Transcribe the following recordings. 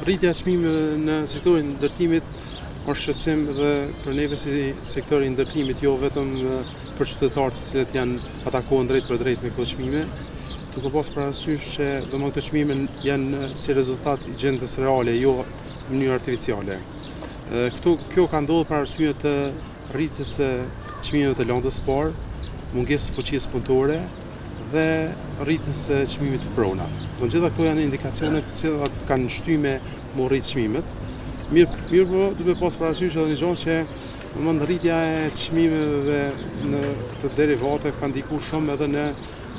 Rritja e çmimeve në sektorin e ndërtimit është shqetësim dhe për neve si sektor i ndërtimit, jo vetëm për qytetarët të cilët janë atakohen drejtpërdrejt me këto çmime, duke pas parasysh që domethënë këto çmime janë si rezultat i gjendjes reale, jo në mënyrë artificiale. Këto, kjo ka ndodhur për arsye të rritjes së çmimeve të lëndës së parë, mungesës së fuqisë punëtore dhe rritjes së çmimit të pronave. Do gjitha këto janë indikacione të cilat kanë shty me m'u rrit çmimet. Mirë, mirëpo, duhet pas parasysh edhe një gjë që domethënë rritja e çmimeve në të derivateve ka ndikuar shumë edhe në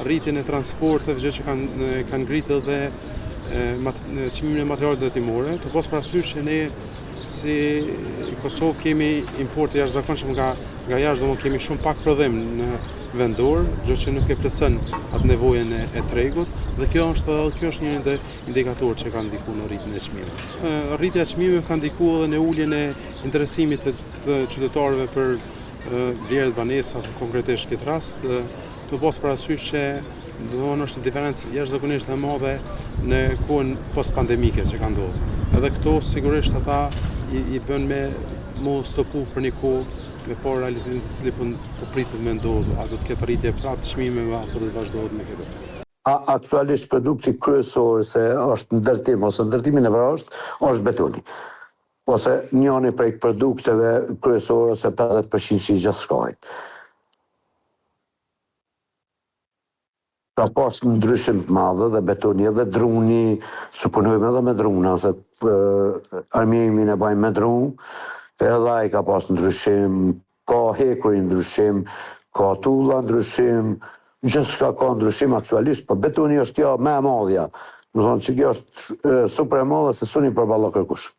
rritjen e transporteve, gjë që kanë kanë ngritë edhe çmimin e materialit ndërtimore. Tu pas parasysh që ne si Kosovë kemi import të jashtëzakonshëm nga nga jashtë, domethënë kemi shumë pak prodhim në vendor, gjë që nuk e plotëson atë nevojën e, e tregut dhe kjo është edhe kjo është një ndër indikatorët që ka ndikuar në rritjen e çmimeve. Rritja e çmimeve ka ndikuar edhe në uljen e interesimit të, të qytetarëve për blerje të banesave, konkretisht këtë rast, Tu pas parasysh që domethënë është diferencë jashtëzakonisht e madhe në kohën post-pandemike që ka ndodhur. Edhe këto sigurisht ata i, i bën me mu stopu për një kohë me pa realitetin se cili po, po pritet me ndodhë, a do të ketë rritje prapë të çmimeve apo do të vazhdohet me këtë. A aktualisht produkti kryesor se është ndërtim ose ndërtimin e vrazhdë është betoni. Ose njëri prej produkteve kryesore ose 50% i gjithçkahit. Ka pas ndryshim të madh edhe betoni edhe druni, se punojmë edhe me druna, se armimin e bajmë me dru, edhe ai ka pas ndryshim, ka hekuri ndryshim, ka tulla ndryshim, gjithçka ka ndryshim aktualisht, po betoni është kjo më e madhja, domethonë që kjo është super e madhe se s'un i përballon kërkush.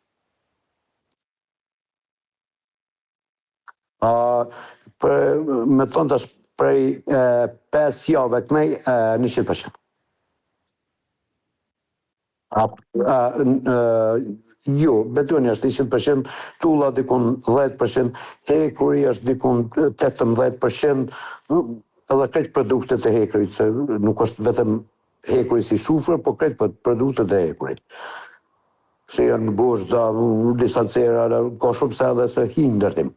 A, për, me thonë tash prej 5 jave kënej, 100%. A, a, jo, betoni është 100%, tulla dikun 10%, hekuri është dikun 18%, edhe krejt produktet e hekurit, se nuk është vetëm hekuri si shufër, po krejt produktet e hekurit. Se janë gozhda, disa cera, ka shumë se edhe se hinë ndërtim.